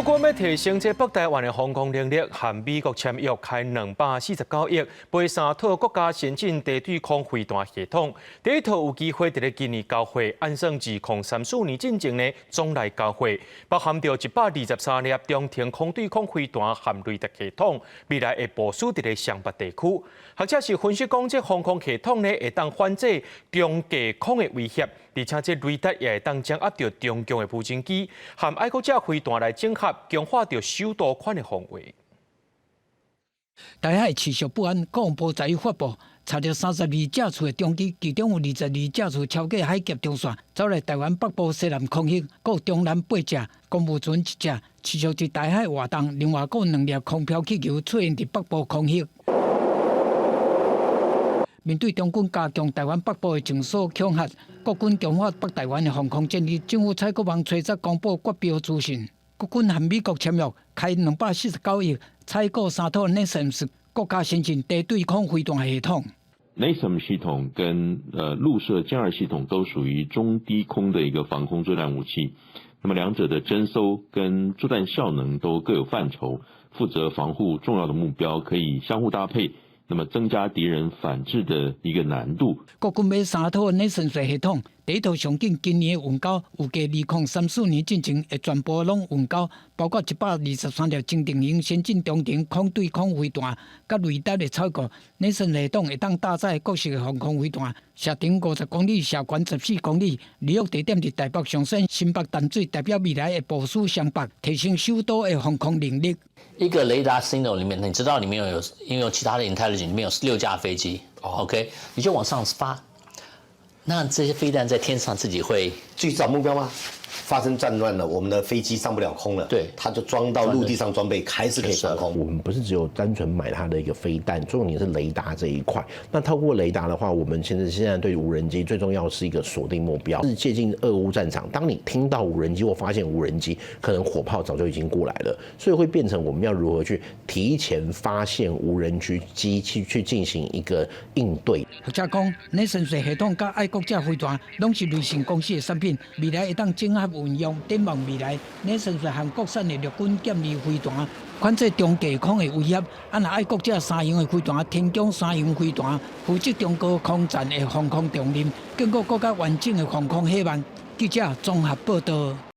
國軍欲提升這北台灣的防空能力，和美國簽約開249億，買三套國家先進地對空飛彈系統。第一套有機會佇咧今年交貨，按算2034年進前呢，總來交貨，包含著123粒中程空對空飛彈和雷達系統，未來會部署佇咧雙北地區。學者是分析講，這防空系統呢會當反制中低空的威脅，而且這雷達也會當掌握著中共的無人機和愛國者飛彈來整合，強化著首都圈的防衛。台海持續不安，國防部昨昏發布，查著32架次的中機，其中有22架次超過海峽中線，走來台灣北部西南空域，閣中南八隻，公務船一隻，持續佇台海活動。另外，閣有兩粒空飄氣球出現佇北部空域。面對中軍加強台灣北部的情勢恐嚇，國軍強化北台灣的防空戰力。政府採購網吹則公布國標資訊，國軍和美國簽約開249億採購三套 NASAMS 國家先進地對空飛彈系統。 NASAMS 系統跟陸射殲二系統都屬於中低空的一個防空作戰武器，那麼兩者的偵搜跟作戰效能都各有範疇，負責防護重要的目標，可以相互搭配。那麼增加敵人反制的一個難度。國軍買三套 NASAMS 系統，第一套上緊今年運交，預計2034年進前會全部攏運交，包括123粒精定型先進中程空對空飛彈，佮雷達的採購。NASAMS 系統會當搭載各式的防空飛彈，射程50公里，射懸14公里。離約地點佇台北松山、新北淡水，代表未來會部署雙北，提升首都的防空能力。一個雷達 signal 裡面，你知道裡面有應用其他的 intelligence，裡面有六架飛機，OK，你就往上發，那這些飛彈在天上自己會自己找目標嗎？發生戰亂了，我們的飛機上不了空了，它就裝到陸地上裝備，還是可以防空。我們不是只有單純買它的一個飛彈，重點是雷達這一塊。那透過雷達的話，我們其實現在對無人機最重要是一個鎖定目標，是接近俄烏戰場。當你聽到無人機或發現無人機，可能火炮早就已經過來了，所以會變成我們要如何去提前發現無人機機器去進行一個應對。學者講，NASAMS 系統佮愛國者飛彈攏是雷神公司的產品，未來會當整合運用，展望未來，NASAMS 和國產的陸軍劍二飛彈，反制中低空的威脅。啊，若愛國者三型的飛彈，天弓三型飛彈，負責中高空戰的防空重任，建構閣較完整的防空火網。記者綜合報道。